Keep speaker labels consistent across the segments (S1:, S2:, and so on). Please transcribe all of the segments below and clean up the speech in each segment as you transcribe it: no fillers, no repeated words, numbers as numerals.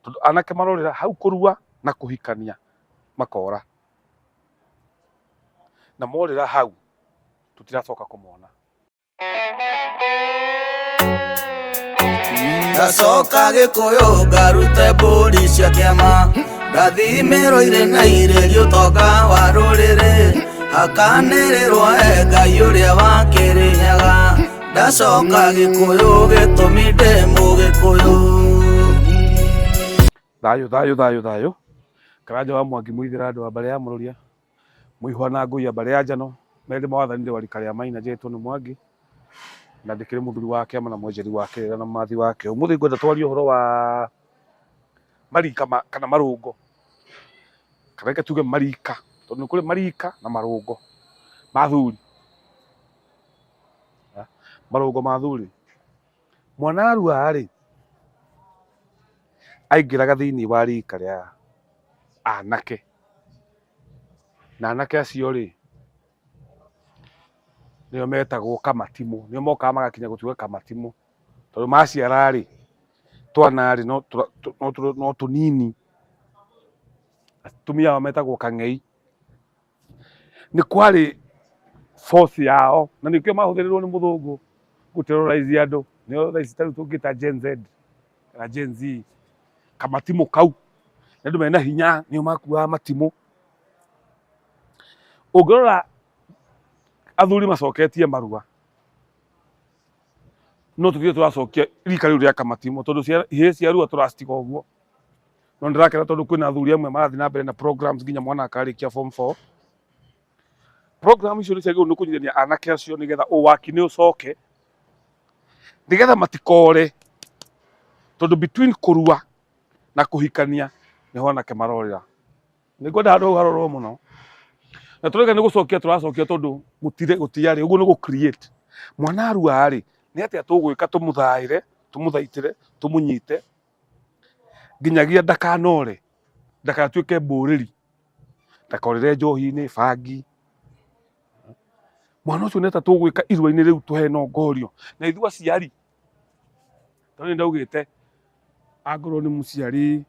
S1: Tondũ anake marorĩra hau kũrua na kũhikania makora. Na morĩra hau tũtiracoka kũmona.
S2: Ngacoka Gĩkũyũ ngarute mbũri cia kĩama, ngathimĩrwo irĩ na irĩri ũtonga wa rũrĩrĩ, hakanĩrĩrwo e Ngai ũrĩa wa Kĩrĩnyaga. Ndacoka Gĩkũyũ gĩtũmi ndĩ Mũgĩkũyũ.
S1: Thayũ thayũ thayũ thayũ. Karanja wa Mwangi Mũithĩra andũ a mbarĩ ya Mũrũria. Mũihwa na Ngũi ya mbarĩ ya Njano, merĩ mawathanire wa rika rĩa Maina njĩrĩtwo nĩ Mwangi, na ndĩkĩrĩ mũthuri wa kĩama na mwenjeri wa kĩrĩra na mũmathi wakĩo. Ũmũthĩ ngwenda twarie ũhoro wa marika kana marũngo, kana reke tuge marika, tondũ nĩ kũrĩ marika na marũngo ma athuri. Marũngo ma athuri. Mwana arua rĩ, aingĩraga thĩiniĩ wa rika rĩa anake. Na anake acio rĩ, nĩo metagwo kamatimũ, nĩo mokaga magakinya gũtuĩka kamatimũ, tondũ maciara rĩ, twana rĩ no tũnini, atumia ao metagwo kang'ei. Nĩ kwarĩ force yao na nĩkĩo mahũthĩrirwo nĩ mũthũngũ gũ terrorize andũ, nĩo thaa ici ta rĩu tũngĩta Gen Z kana Gen Z, kamatimũ kau, nĩ andũ mena hinya nĩo makuaga matimũ. Ũngĩrora athuri macoketie marua, no tũthiĩ tũracokia rika rĩu rĩa kamatimũ tondũ ihĩĩ cia rua tũracitiga ũguo. No nĩndĩrakena tondũ kwĩna athuri amwe marathiĩ na mbere na programs nginya mwana akarĩkia form 4. Program icio nĩ ciagĩrĩirwo nĩ kũnyitithania anake acio nĩgetha ũwaki nĩ ũcoke, nĩgetha matikore, tondũ between kũrua na kũhikania nĩho anake marorĩra. Nĩ ngwenda handũ hau harorwo mũno. Na tũrauga nĩ gũcokia tũracokia tondũ gũtirĩ gũtiarĩ, ũguo nĩ gũ create. Mwana arua rĩ, nĩ atĩa tũgwĩka tũmũthaĩre, tũmũthaitĩre, tũmũnyite nginyagia ndakanore, ndakatuĩke mbũrĩri, ndakorĩre njohi-inĩ, bangi. Mwana ũcio nĩ atĩa tũgwĩka irua-inĩ rĩu tũhe nongorio? Na ithuĩ aciari, tondũ nĩ ndaugĩte angorwo nĩ mũciari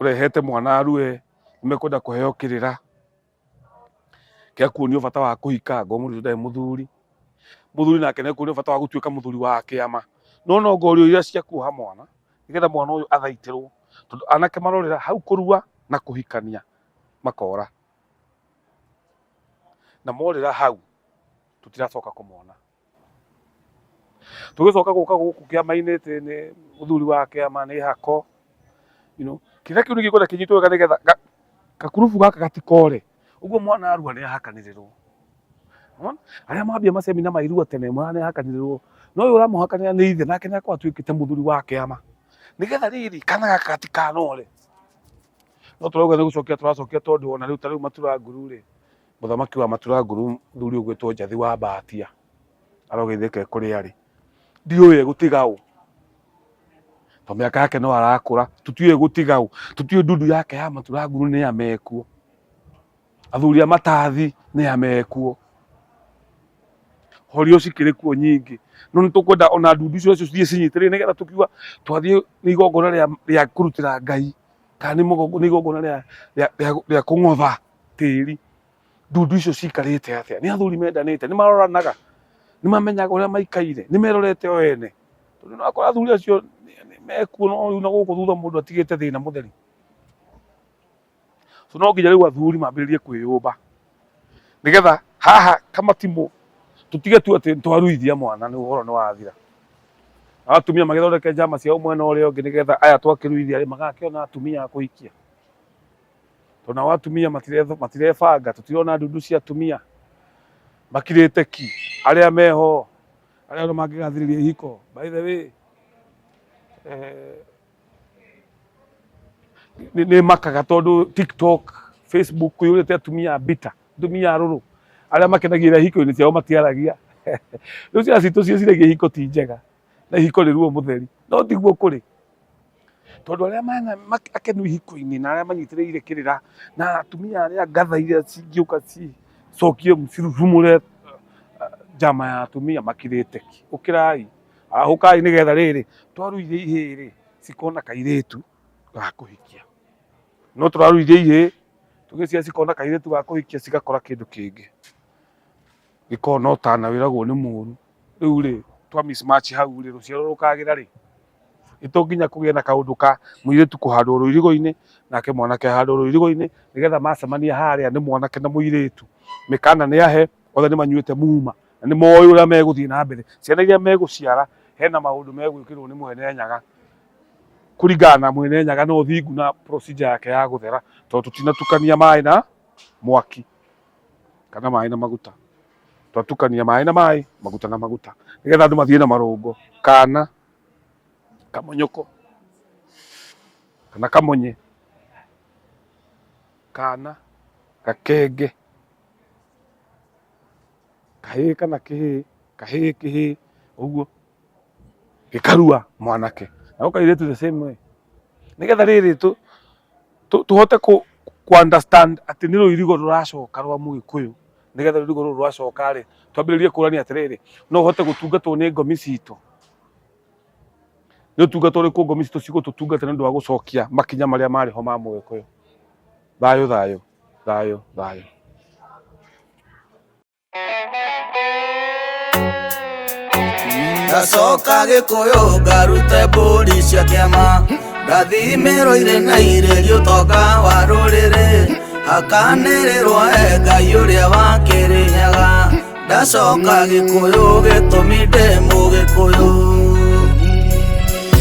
S1: ũrehete mwana arue, nĩ mekwenda kũheo kĩrĩra kĩa kuonio bata wa kũhika, angorwo mũndũ ũcio ndarĩ mũthuri, mũthuri nake nĩ ekuonio bata wa gũtuĩka mũthuri wa kĩama. No nongorio iria cia kuoha mwana, nĩgetha mwana ũyũ athaitĩrwo, tondũ anake marorĩra hau kũrua na kũhikania makora. Na morĩra hau tũtiracoka kũmona. Tũgĩcoka gũka gũkũ kĩama-inĩ atĩ nĩ mũthuri wa kĩama nĩ hako, you know, kĩrĩa kĩu nĩkĩo ngwenda kĩnyitwo wega nĩgetha gakurubu gaka gatikore. Ũguo mwana arua nĩ ahakanĩrĩrwo. Nĩwona? Arĩa mambia macemina ma irua tene mwana nĩ ahakanĩrĩrwo. No ũyũ ũramũhakanĩra nĩ ithe nake nĩ akorwo atuĩkĩte mũthuri wa kĩama. Nĩgetha rĩrĩ kana gaka gatikanore. No tũrauga nĩ gũcokia tũracokia tondũ ona rĩu ta rĩu Matura Nguru rĩ, mũthamaki wa Matura Nguru mũthuri ũgwĩtwo Njathi wa Mbatia arogeithĩke kũrĩa arĩ. Ndiũĩ egũtiga ũ, tondũ mĩaka yake no arakũra, tũtiũĩ egũtiga ũ, tũtiũĩ ndundu yake ya Matura Nguru nĩ a mekuo, athuri a matathi nĩ a mekuo, horio cikĩrĩ kuo nyingĩ, no nĩ tũkwenda ona ndundu icio nacio cithiĩ cinyitĩrĩire nĩgetha tũkiuga twathiĩ nĩ igongona rĩa kũrutĩra Ngai kana nĩ igongona rĩa kũng'otha tĩri, ndundu icio cikarĩte atĩa? Nĩ athuri mendanĩte? Nĩ maroranaga? Nĩ mamenyaga ũrĩa maikaire? Nĩ merorete o ene? Tondũ nĩ ũrakora athuri acio mekuo no rĩu na gũkũ thutha mũndũ atigĩte thĩna mũtheri. So no nginya rĩu athuri mambĩrĩrie kwĩyũmba nĩgetha haha kamatimũ tũtige tu atĩ twaruithia mwana nĩ ũhoro nĩ wathira. Na atumia magĩthondeke njama ciao mwena ũrĩa ũngĩ nĩgetha aya twakĩruithia rĩ magakĩona atumia a kũhikia. Tondũ nao atumia matirebanga, tũtirona ndundu cia atumia makirĩte ki, arĩa meho, arĩa ona mangĩgathĩrĩria ihiko. By the way, nĩ makaga tondũ TikTok, Facebook kũiyũrĩte atumia bitter, atumia arũrũ, arĩa makenagĩrĩra ihiko-inĩ ciao matiaragia. Rĩu ciana citũ ciĩciragia ihiko ti njega na ihiko nĩ ruo mũtheri, no tiguo kũrĩ. Tondũ arĩa mena akenu ihiko-inĩ na arĩa manyitĩrĩire kĩrĩra na atumia arĩa ngatha iria cingĩũka cicokie cirurumũre njama ya atumia makirĩte ki. Ũkĩrai, arahũkai nĩgetha rĩrĩ, twaruithia ihĩĩ rĩ, cikona kairĩtu. Ga kũhikia. No tũraruithia ihĩĩ, tũgĩciara cikona kairĩtu ga kũhikia cigakora kĩndũ kĩngĩ. Gĩkoragwo na ũtana wĩragwo nĩ mũru. Rĩu rĩ, twa mismatch hau rĩ, rũciaro rũkagĩra rĩ? Nĩ to nginya kũgĩe na kaũndũ ka mũirĩtu kũhandwo rũirigo-inĩ nake mwanake ahandwo rũirigo-inĩ nĩgetha macemania harĩa nĩ mwanake na mũirĩtu. Mĩkana nĩ ahe, othe nĩ manyuĩte muma na nĩ moĩ ũrĩa megũthiĩ na mbere. Ciana iria megũciara hena maũndũ megwĩkĩrwo nĩ Mwene Nyaga kũringana na Mwene Nyaga na ũthingu na procedure yake ya gũthera tondũ tũtinatukania maĩ na mwaki kana maĩ na maguta. Twatukania maĩ na maĩ, maguta na maguta nĩgetha andũ mathiĩ na marũngo kana kamonyoko kana kamonye kana gakenge kahĩĩ kana kĩhĩĩ kahĩĩ kĩhĩĩ ũguo gĩkarua mwanake nako kairĩtu the same way nĩgetha rĩrĩ tũhote kũ understand atĩ nĩ rũirigo rũracoka rwa mũgĩkũyũ nĩgetha rũirigo rũrũ rwacoka rĩ twambĩrĩrie kũrania atĩrĩrĩ no ũhote gũtungatwo nĩ ngomi citũ nĩ ũtungata ũrĩkũ ngomi citũ cigũtũtungata nĩ ũndũ wa gũcokia makinya marĩa marĩ ho ma mũgĩkũyũ thayũ thayũ thayũ thayũ.
S2: Ndacoka gĩkũyũ ngarute mbũri cia kĩama ngathimĩrwo irĩ na irĩrio ũtonga wa rũrĩrĩ hakanĩrĩrwo e Ngai ũrĩa wa Kĩrĩnyaga ndacoka gĩkũyũ gĩtũmi ndĩ mũgĩkũyũ.